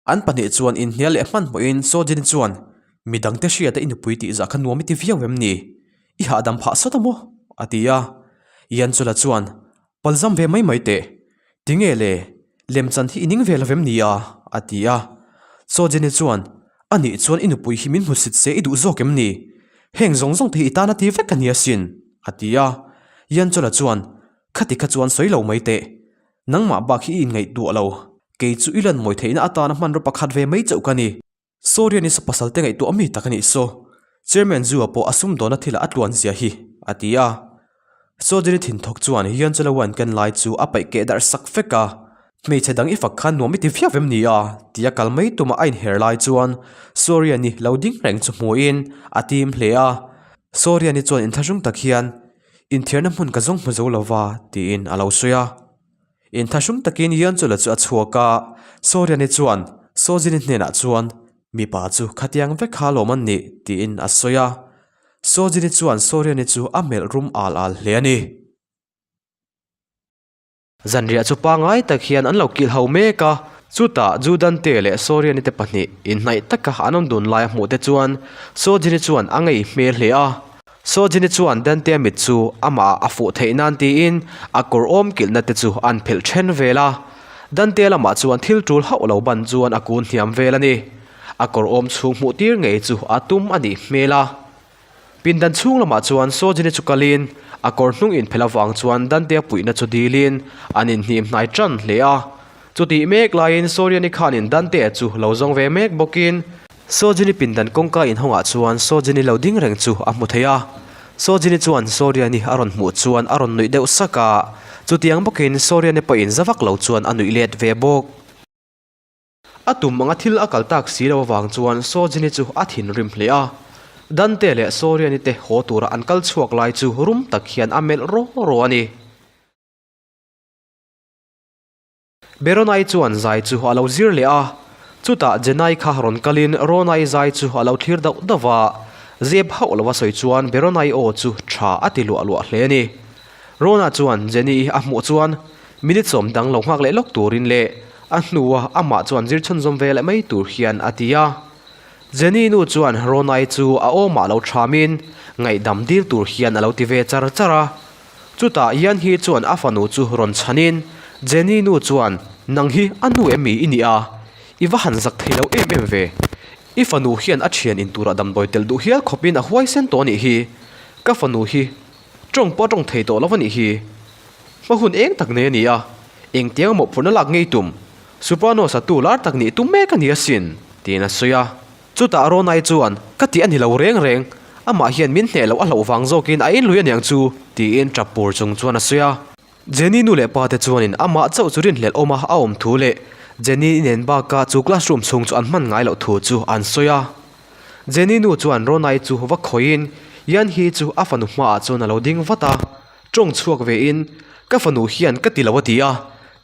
An pahnih chuan inhnial leh hmanhmawhin Sojin chuan, Mi dangte hriata i nupui tih zah kha nuam i ti viau em ni? I hahdam phah sawt a maw? a ti a. Yanchula chuan, Palzam ve mai mai teh. Tinge le, lemchan hi i ning ve lo vem ni a? a ti a. Sojini chuan, A nih chuan i nupui hi min hmusit se i duh zawk em ni? Heng zawng zawng te hi i tan a ti vek a nia sin, a ti a. Yanchula chuan, Khati kha chuan sawi lo mai teh. Nangmah bak hi i inngaihtuah lo. Kei chu i lan mawi theihna atana hmanraw pakhat ve mai chauh ka ni. Sawrian i sa pasal te ngaihtuah mi tak a nih saw. Chairman Zua pawh a sumdawnna thilah a tluan zia hi, a ti a. Sawjini thinthawk chuan Hianchela wine ken lai chu a paih keh darh sak vek a. Hmeichhe dang i fak khan nuam i ti viau em ni a? tia kal mai tuma a inher lai chuan Sawriani lo ding reng chu hmuhin a tim hle a. Sawriani chuan inthlahrung tak hian, Inthiarna hmun ka zawng hmu zo lo va, tiin a lo sawi a. Inthlahrung takin Yanchula chu a chhuak a, Sawriani chuan Sawjini hnenah chuan, Mipa chu khatiang vek kha lawm an nih, tiin a sawi a. Sawjini chuan Sawriani chu a melh rum al al hle a ni. Zanriah chu pangngai tak hian an lo kilh ho mek a, chutah Judante leh Sawriani te pahnih inhnaih taka an awm dun lai a hmuh te chuan Sawjini chuan a ngei hmel hle a. Sawjini chuan Dante mit chu amah a fuh theih nan tiin a kawr awm kilhna te chu an phelh then vel a. Dante lamah chuan thil tul hauh lo ban chuan a kun hniam vel a ni. A kawr awm chhung hmuh tir ngei chu a tum a nih hmel a. Pindan chhung lamah chuan Sawjini chu kalin a kawr hnung inphelh avang chuan Dante-a puihna chu dilin an inhnim hnai tan hle a. Chutih mek laiin Sawriani khanin Dante-a chu lo zawng ve mek bawkin Sawjini pindan kawngka inhawngah chuan Sawjini lo ding reng chu a hmu thei a. Sawjini chuan Sawriani a rawn hmuh chuan a rawn nuih deuh sak a, chutiang bawkin Sawriani pawhin za vak lo chuan a nuih let ve bawk. A tum anga thil a kal tak si lo avang chuan Sawjini chu a thinrim hle a. Dante leh Sawriani te haw tura an kal chhuak lai chu rum tak hian a melh raw raw a ni. Beronai chuan zai chu a lo zir leh a, chutah Jenai kha rawn kalin Ronai zai chu a lo thlir dauh dauh a, zep hauh lova sawi chuan Beronai aw chu tha a ti luah luah hle a ni. Rona chuan Jenny a hmuh chuan minute sawm dang lo nghak leh lawk turin leh a hnua amah chuan zir chhunzawm ve leh mai tur hian a ti a. Jenny nu chuan Ronai chu a awmah lo thamin ngaihdam dil tur hian a lo ti ve char char a. Chutah Yan hi chuan a fanu chu rawn chhanin, Jenny nu chuan, Nang hi a nu em mi i nih a? I va han zak thei lo em em ve. I fanu hian a thian in turah damdawi telh duh hial khawpin a huaisen tawh a nih hi. Ka fanu hi tawng pawh a tawng thei tawh lo a nih hi. Hma hun eng tak nei a ni a, engtiang a mawhphurhna lak ngei tum, Soprano satu lar tak nih tum mek a ni asin, tiin a sawi a. Chutah Ronai chuan, Ka tih a ni lo reng reng, amah hian min hneh loh a hlauh vang zawkin a inlui aniang chu, tiin tap pur chung chuan a sawi a. Jenny nu leh pa te chuanin amah chauh chu rinhlelh awma a awm thu leh Jenny nen bakah chu classroom chhung chu an hman ngai loh thu chu an sawi a. Jenny nu chuan Ronai chu va khawihin Yan hi chu a fanu hmaah chuan a lo ding vat a, tawng chhuak vein, Ka fanu hian ka ti lo a ti a,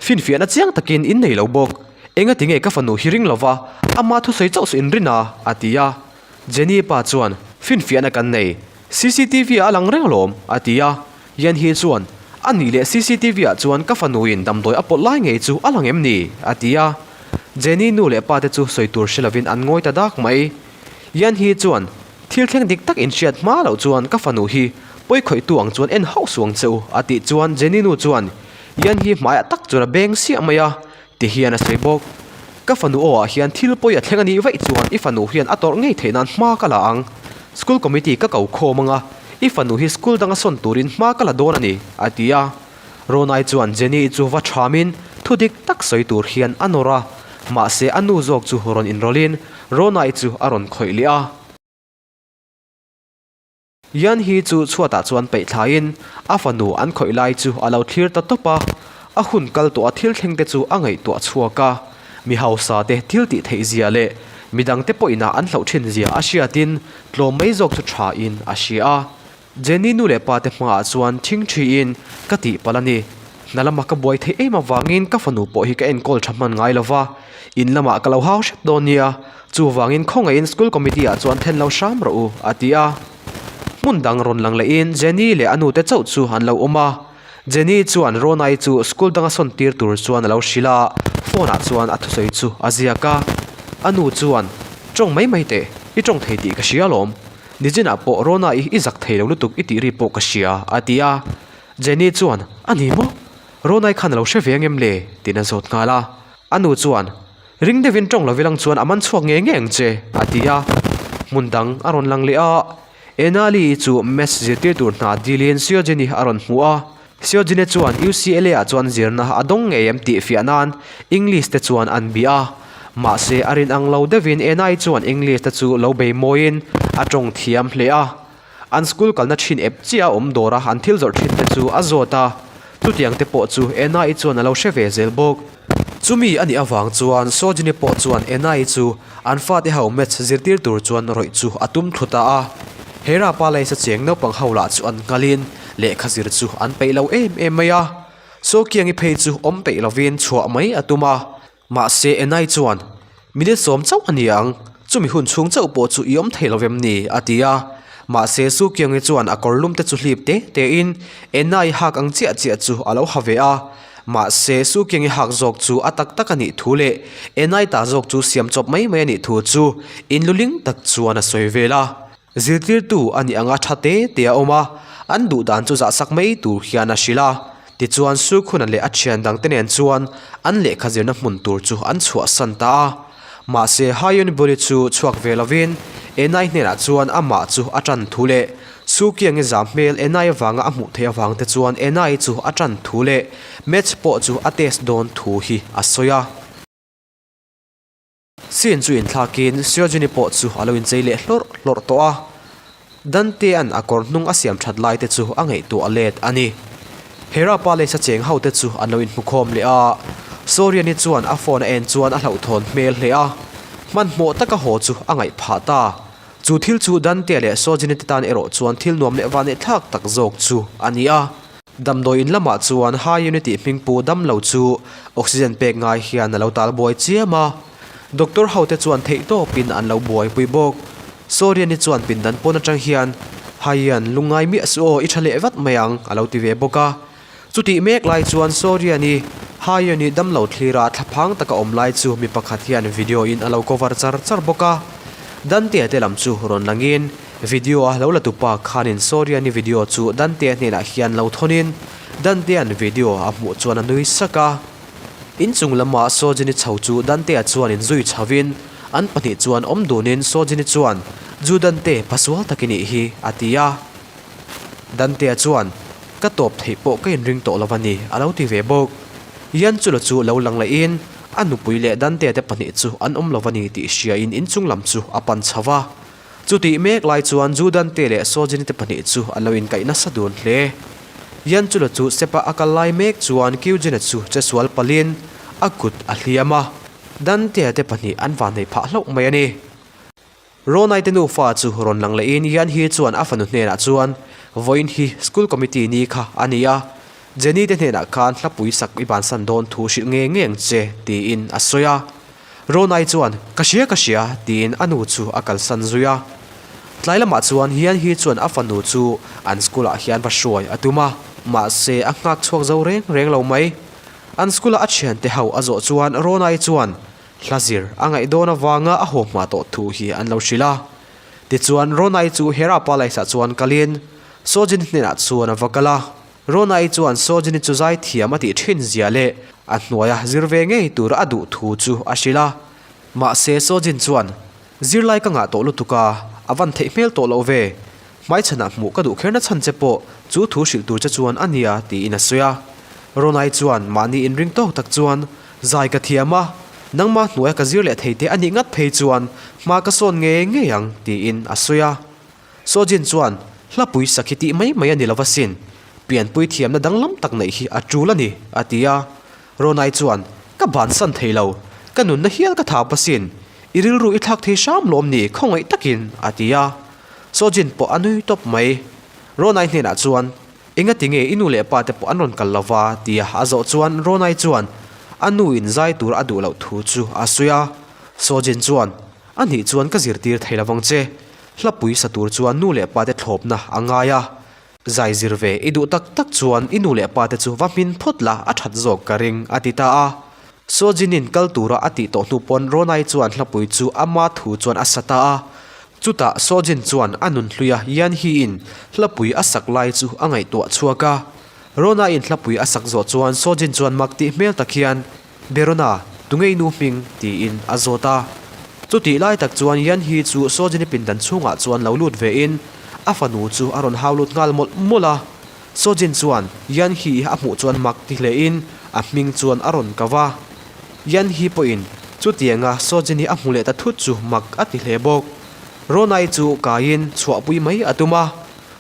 finfiahna chiang takin in nei lo bawk. Enga tinge ka fanu hi ring lova, ama thusawi chauh suh in rin a, a ti a. Jenny pa chuan, Finfiahna kan nei, cctv ah a lang reng alawm, a ti a. Yan hi chuan, A nih leh cctv ah chuan ka fanuin damdawi a pawlh lai ngei chu a lang em ni? a ti a. Jenny nu leh pa te chu sawi tur hre lovin an ngawi ta dak mai. Yan hi chuan, Thil thleng dik tak inhriat hma loh chuan ka fanu hi pawi khawihtu ang chuan en hauh suang che u, a tih chuan Jenny nu chuan Yan hi hmaiah tak chuan a beng siah mai a, ti hian a sawi bawk. Ka fanu aw ah hian thil pawi a thleng a nih vaih chuan i fanu hian a tawrh ngei theih nan hma ka la ang. School committee ka ko khawm ang a, i fanu hi school danga sawn turin hma ka la dawn a ni, a ti a. Ronai chuan Jenny chu va thamin thu dik tak sawi tur hian a nawr a, mahse a nu zawk chu rawn inrawlhin Ronai chu a rawn khawih leh a. Yan hi chu chhuatah chuan peih thlaiin a fanu an khawih lai chu a lo thlir ta tawp a, a hun kal tawh a thil thleng te chu a ngaihtuah chhuak a, mi hausa te thil tih theih zia leh midang te pawhin a an hlauh thin zia a hriatin tlawm mai zawk chu tha in a hria a. Jenny nu leh pa te hmaah chuan thing thiin ka tih palh a ni. Hna lama ka buai theih em avangin ka fanu pawh hi ka enkawl tha hman ngai lo va, in lamah ka lo hau hrep dawn nia, chuvangin khawngaihin school committee ah chuan then lo hram rawh u, a ti a. Hmun dang rawn lang lehin Jenny leh a nu te chauh chu an lo awm a. Jenny chuan Ronai chu school danga sawn tir tur chuan a lo hrilh a, phone ah chuan a thusawi chu a ziak a. A nu chuan, Tawng mai mai teh, i tawng thei tih ka hria alawm. Nichinah pawh Rona i i zak thei lo lutuk i tih ri pawh ka hria, a ti a. Jenny chuan, A ni maw? Ronai khan a lo hre ve ang em le? tiin a zawt nghal a. A nu chuan, Ring deuhin tawng lo vilang chuan a man chhuak ngei ngei ang che, a ti a. Hmun dang a rawn lang leh a. Enali chu Maths zirtir tur hna dilin Seo-Jin-i a rawn hmu a. Seo-Jin-i chuan UCLA-ah chuan zirna a dawng ngei em tih fiah nan English te chuan an bih a. Mahse a rin ang lo deuhin Enai chuan English te chu lo bei mawiin a tawng thiam hle a. An school kalna thin ep chiah a awm dawr a an thil zawrh thin te chu a zawt a, chutiang te pawh chu Enai chuan a lo hre ve zel bawk. Chumi a nih avang chuan Sojini pawh chuan Enai chu an fate ho maths zirtir tur chuan rawih chu a tum thlu ta a. Hera pa laisa cheng naupang ho lah chu an nghalin lehkha zir chu an peih lo em em mai a. Sawkiangi phei chu awm peih lovin chhuah mai a tum a. Mahse Enai chuan, Minute sawm chauh a ni ang, chumi hun chhung chauh pawh chu i awm thei lo vem ni? a ti a. Mahse Sukiangi chuan a kawr lum te chu hlip te tein Enai hak ang chiah chiah chu a lo ha ve a. Mahse Sukiangi hak zawk chu a tak tak a nih thu leh Enai ta zawk chu siam chawp mai mai a nih thu chu inluling tak chuan a sawi vel a. Zirtirtu a nih anga tha te te a awm a, an duh dan chu zahsak mai tur hian a hrilh a. Tichuan Sukhuna leh a thian dangte nen chuan an lehkha zirna hmun tur chu an chhuahsan ta a. Mahse Hayuniburi chu chhuak ve lovin Enai hnenah chuan amah chu a tan thu leh Sukiangi zam hmel Enai avanga a hmuh theih avang te chuan Enai chu a tan thu leh Maths pawh chu a test dawn thu hi a sawi a. Scene chu inthlakin Seo-Jin-i pawh chu a lo inchei leh hlawrh hlawrh tawh a, Dante-a'n a kawr hnung a siam that lai te chu a ngaihtuah let a ni. Hera Palace-a cheng ho te chu an lo inhmukhawm leh a, Sorian-i chuan a phone a en chuan a hlauhthawn hmel hle a, hmanhmawh taka haw chu a ngaih phah ta. Chu thil chu Dante-a leh Seo-Jin-i te tan erawh chuan thil nuam leh vaneihthlak tak zawk chu a ni a. Damdawi in lamah chuan High Unity hmingpu damlo chu oxygen pek ngai hian a lo tal buai chiam a, doctor hote chuan theihtawpin an lo buaipui bawk. Soriani chuan pindan pawn atang hian, Haiyan, lungngai miah suh aw, i tha leh vat mai ang, a lo ti ve bawk a. Chutih mek lai chuan Soriani, High Unit damlo thlira thlaphang taka awm lai chu mi pakhat hian video in a lo cover char char bawk a. Dante-a te lam chu rawn langin, Video a lo la tupa khanin Soriani video chu Dante-a hnenah hian lo thawnin Dante-a'n video a hmuh chuan a nui sak a. Inchung lama Sojini chho chu Dante-a chuan inzui chhovin an pahnih chuan awm dunin Sojini chuan, Ju Dante, pasual tak i nih hi, a ti a. Dante-a chuan, Ka tawp theih pawh ka inring tawh lo a ni, a lo ti ve bawk. Yanchula chu lo lang lehin a nupui leh Dante-a te pahnih chu an awm lo a ni tih hriain inchung lam chu a pan chho va. Chutih mek lai chuan Judante leh Sojini te pahnih chu an lo inkaih nasa dun hle. Yanchula chu Sepa a kal lai mek chuan Kyujina chu che sual palin a kut a hliam a, Dante-a te pahnih an vanneih phah hlauh mai a ni. Ronai te nufa chu rawn lang lehin Yan hi chuan a fanu hnenah chuan, Vawiin hi School Committee ni kha a ni a, Jenny te hnenah khan hlapui sak i bansan dawn thu hrilh nge nge ang che, tiin a sawi a. Ronai chuan, Ka hria ka hria, tiin a nu chu a kalsan zui a. Tlai lamah chuan Hian hi chuan a fanu chu an school ah hian va hruai a tum a, mahse a nghak chhuak zo reng reng lo mai. An school a a thiante ho a zawh chuan Ronai chuan hla zir a ngaih dawn avanga a haw hma tawh thu hi an lo hrilh a. Tichuan Ronai chu Hera Palace ah chuan kalin Sojin hnenah chuan a va kal a. Ronai chuan Sojini chu zai thiam a tih thin zia leh a hnuaia zir ve ngei tur a duh thu chu a hrilh a. Mahse Sojin chuan, Zirlai ka ngah tawh lutuk a, a van theih hmel tawh loh ve. Hmaichhanah hmuh ka duh kherna chhan che pawh chu thu hrilh tur che chuan a nia tiin a sawi a. Ronai chuan mahni inring tawk tak chuan, Zai ka thiam a, nangmah hnuaia ka zir leh thei te a nih ngat phei chuan hma ka sawn ngei ngei ang tiin a sawi a. Sojin chuan, Hlapui sak hi tih mai mai a ni lo va sin, pianpui thiamna danglam tak neih hi a tul a ni, a ti a. Ronai chuan, Ka bansan thei lo, ka nunna hial ka thap asin, i rilru i thlak thei hram lawm ni khawngaih takin, a ti a. Sojin pawh a nui tawp mai. Ronai hnenah chuan, Engati nge i nu leh pa te pawh an rawn kal lo va? tia a zawh chuan Ronai chuan a nu in zai tur a duh loh thu chu a sawi a. Sojin chuan, A nih chuan ka zirtir thei lo vang che. Hlapui sa tur chuan nu leh pate thlawpna a ngai a. Zai zir ve i duh tak tak chuan i nu leh pate chu va hmin phawt la a that zawk ka ring, a ti ta a. Sojin-in kal tura a tih tawh hnu pawn Ronai chuan hlapui chu ama thu chuan a sa ta a. Chutah Sojin chuan a nun hluia Yanhee-in hlapui a sak lai chu a ngaihtuah chhuak a. Ronai-in hlapui a sak zawh chuan Sojin chuan mak tih hmel tak hian, Berona, tunge i nu hming? tiin a zawt a. Chutih lai tak chuan Yanhee chu Sojin-i pindan chhungah chuan lo lut vein a fanu chu a rawn hau lut nghal mawlh mawlh a. Sojin chuan Yan Hee a hmuh chuan mak ti hlein a hming chuan a rawn kau a. Yan Hee pawhin chutianga Sojin hi a hmu leh ta thut chu mak a ti hle bawk. Ronai chu kaiin chhuahpui mai a tum a.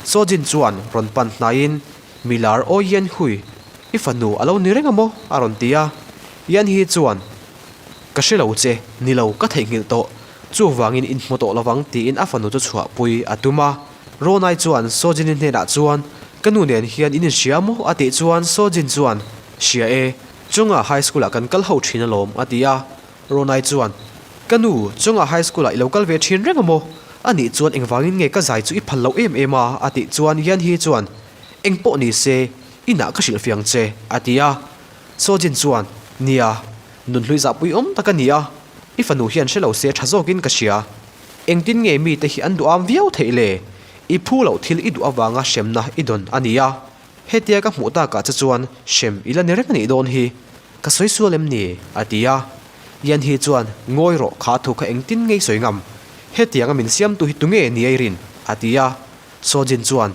Sojin chuan rawn pan hnaiin, Milar aw Yan Hui, i fanu a lo ni reng a maw? a rawn ti a. Yan Hee chuan, Ka hre lo che, ni lo ka theihnghilh tawh. Chuvangin inhmu tawh lovang tiin a fanu chu chhuahpui a tum a. Ronai chuan Sojin-i hnenah chuan, Ka nu nen hian in inhria maw? a tih chuan Sojin chuan, Hria e, Chunga High School-ah kan kal ho thin alawm, a ti a. Ronai chuan, Ka nu, Chunga High School-ah i lo kal ve thin reng a maw? A nih chuan engvangin nge ka zai chu i phal loh em em a? a tih chuan Yanhee chuan, Engpawh ni se, inah ka hrilhfiang che, a ti a. Sojin chuan, Nia, nunhlui zahpui awm tak a ni a, i fanu hian hre lo se tha zawkin ka hria. Engtin nge mite hi an duham viau theih le? I phu loh thil i duh avanga hremna i dawn a ni a. Hetia ka hmuh takah che chuan hrem i la ni reng a nih dawn hi. Ka sawi sual em ni? a ti a. Yan hi chuan, Ngawi rawh, kha thu kha engtin nge i sawi ngam? Hetianga min siamtu hi tunge ni a i rin? a ti a. Sojin chuan,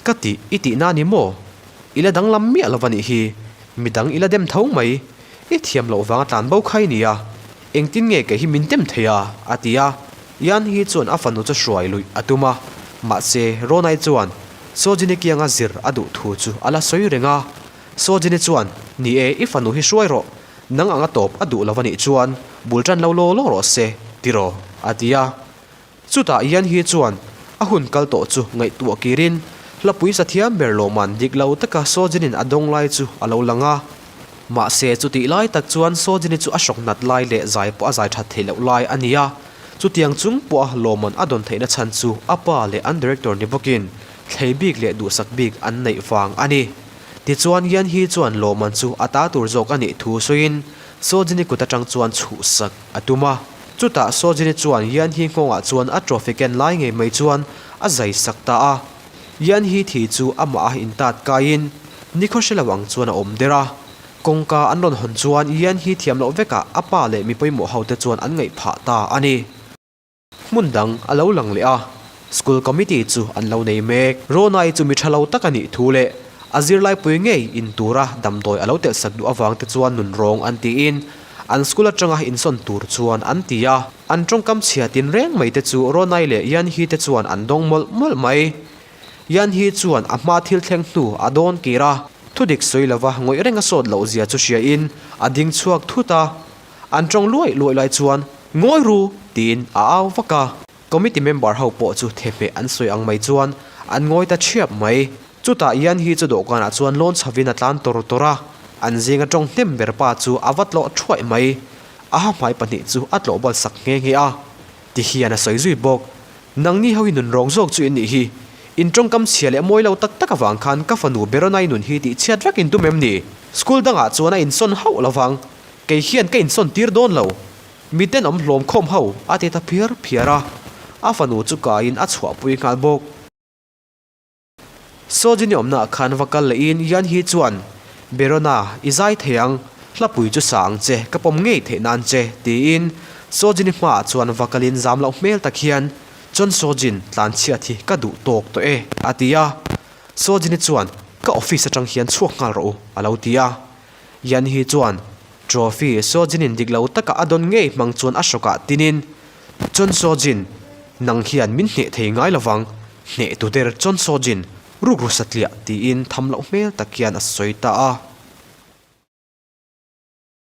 Ka tih i tihna a ni maw? I la danglam miah lo va nih hi. Midang i la dem tho mai. I thiam loh vanga tlan bo kha i ni a. Engtin nge kei hi min dem thei a? a ti a. Yan hi chuan a fanu chu hruai luih a tum a. Mahse, Ronai chuan Sojini kianga zir a duh thu chu a la sawi reng a. Sojini chuan, Ni e, i fanu hi hruai rawh. Nang anga tawp a duh lo a nih chuan bul tan lo law law rawh se, ti rawh, a ti a. Chutah Yan hi chuan a hun kal tawh chu ngaihtuah kirin hlapui sathiam ber lawman dik lo taka Sojinin a dawng lai chu a lo lang a. Mahse chutih lai tak chuan Sojini chu a hrawk nat lai leh zai pawh a zai that theih loh lai a ni a. Chutiang chung pawha lawman a dawn theihna chhan chu a pa leh an director ni bawkin thlei bik leh duhsak bik an neih vang a ni. Tichuan Yan hi chuan lawman chu a ta tur zawk a nih thu sawiin Sojini kut atang chuan chhuhsak a tum a. Chutah Sojini chuan Yan hi nghawngah chuan a trophy ken lai ngei mai chuan a zai sak ta a. Yan hi thi chu amah a intat kaiin nikhaw hre lo ang chuan a awm der a. Kawngka an rawn hawn chuan Yan hi thiam loh vekah a pa leh mi pawimawh ho te chuan an ngaih phah ta a ni. Hmun dang a lo lang leh a, School Committee chu an lo nei mek. Ronai chu mi tha lo tak a nih thu leh a zirlaipui ngei in tura damdawi a lo telh sak duh avang te chuan nun rawng an tiin an school atanga insawn tur chuan an ti a. An tawngkam chhia tin reng mai te chu Ronai leh Yanhee te chuan an dawng mawlh mawlh mai. Yanhee chuan a hma thil thleng hnu a dawn kir a, thudik sawi lova ngawih reng a sawt loh zia chu hria in a ding chhuak thut a. An tawng luai luai lai chuan, Ngawi ru! tiin a au vak a. Committee member ho pawh chu thehmeh an sawi ang mai chuan an ngawi ta thiap mai. Chutah Yan hi chu dawhkanah chuan lawn chhovin a tlan tawr tawr a, an zinga tawng hnem ber pa chu a va tlawh thuaih mai. A ha hmai pahnih chu a tlawh bal sak nghe nghe a. Ti hian a sawi zui bawk. Nangni ho hi nun rawng zawk chu in nih hi. In tawngkam chhia leh mawi lo tak tak avang khan ka fanu Beronai nun hi tihchhiat vek in tum em ni? School dangah chuan a insawn hauh lovang. Kei hian ka insawn tir dawn lo. Mi tenawm hlawm khawm ho a ti ta phiar phiar a, a fanu chu kaiin a chhuahpui nghal bawk. Sojini awmnaah khan va kal lehin Yan hi chuan, Berona, i zai thei ang, hlapui chu sa ang che, ka pawm ngei theih nan che, tiin Sojini hmaah chuan va kalin zam loh hmel tak hian, Chon Sojin, tlanchhiat hi ka duh tawk tawh e, a ti a. Sojini chuan, Ka office atang hian chhuak nghal rawh u, a lo ti a. Yan hi chuan trophy Sojin-in dik lo taka a dawn ngei hmang chuan a hrawkah tinin, Chon Sojin, nang hian min hneh thei ngai lovang, hneh tu der Chon Sojin, rukru satliah tiin tham loh hmel tak hian a sawi ta a.